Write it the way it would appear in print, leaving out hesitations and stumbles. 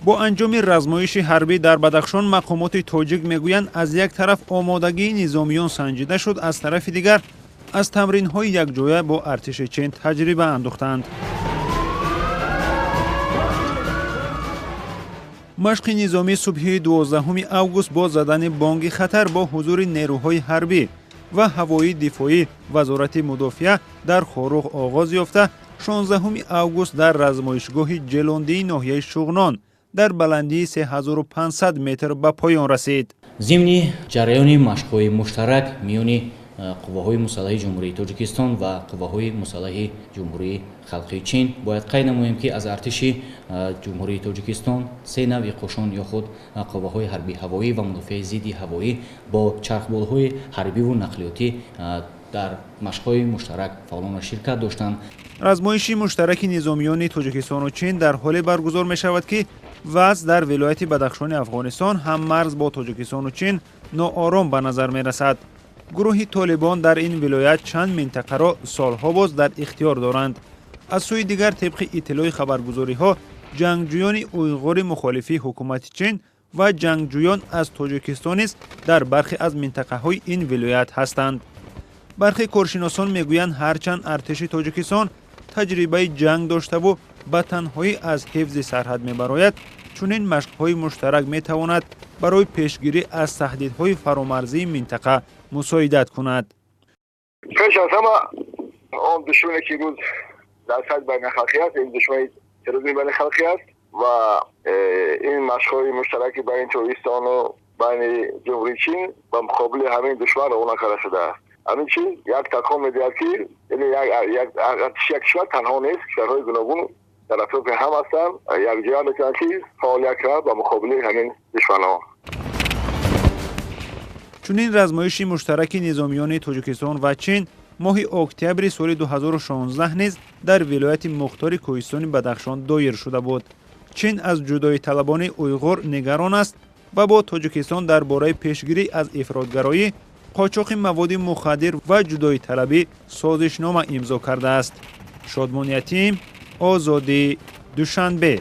Бо анҷоми размоиши ҳарбӣ дар Бадахшон мақомоти тоҷик мегӯянд, аз як тараф омодагии низомиён санҷида шуд, аз тарафи дигар аз тамринҳои якҷоя бо артиши Чин таҷриба андӯхтанд. Машқи низомӣ субҳи 12 август бо задани бонги хатар бо ҳузури нерӯҳои ҳарбӣ ва ҳавоии дифоӣ Вазорати мудофиа дар Хоруғ оғоз ёфта, 16 август дар размоишгоҳи Ҷелондии ноҳияи Шуғнон дар баландии 3500 метр ба поён расид. Зимни ҷараёни машқҳои муштарак миёни қувваҳои мусаллаҳи Ҷумҳурии Тоҷикистон ва қувваҳои мусаллаҳи Ҷумҳурии Халқии Чин бояд қайд намоем, ки аз артиши Ҷумҳурии Тоҷикистон се навъи қӯшон ё худ қувваҳои ҳарбии ҳавоӣ ва мудофиаи зидди ҳавоӣ бо чархболҳои ҳарбиву нақлиётӣ дар машқҳои муштарак фаъолона ширкат доштанд. Размоиши муштараки низомиёни Тоҷикистону Чин дар ҳоле баргузор мешавад, ки вазъ дар вилояти Бадахшони Афғонистон ҳаммарз бо Тоҷикистону Чин ноором ба назар мерасад. Гурӯҳи Толибон дар ин вилоят чанд минтақаро солҳо боз дар ихтиёр доранд. Аз сӯи дигар, тибқи иттилои хабаргузориҳо, ҷангҷӯёни уйғури мухолифи ҳукумати Чин ва ҷангҷӯён аз Тоҷикистон низ дар бархе аз минтақаҳои ин вилоят ҳастанд. Бархе коршиносон мегӯянд, ҳарчанд артиши Тоҷикистон таҷрибаи ҷанг доштаву ба танҳоӣ аз ҳифзи сарҳад мебарояд, чунин машқҳои муштарак метавонад барои пешгирӣ аз таҳдидҳои фаромарзии минтақа мусоидат кунад. Пеш аз ҳама, он душмане ки имрӯз дар сатҳи байналхалқӣ аст, ин душмани терроризми байналхалқӣ аст ва ин машқҳои муштараки байни Тоҷикистону байни Ҷумҳурии Чин ба муқобили ҳамин душман равона карда шудааст. Ҳамин чиз як такон медиҳад, ки артиши як кишвар танҳо нест, кишварҳои гуногун дар атрофи ҳам ҳастанд, якҷоя метавонанд ки фаъолият кунанд ба муқобили ҳамин душманҳо. Чунин размоиши муштараки низомиёни Тоҷикистон ва Чин моҳи октябри соли 2016 низ дар вилояти мухтори кӯҳистони Бадахшон доир шуда буд. Чин аз ҷудоиталабони уйғур нигарон аст ва бо Тоҷикистон дар бораи пешгирӣ аз ифротгароӣ, қочоқи маводи мухаддир ва ҷудоиталабӣ созишнома имзо кардааст. Шодмон Ятим, Озодӣ, Душанбе.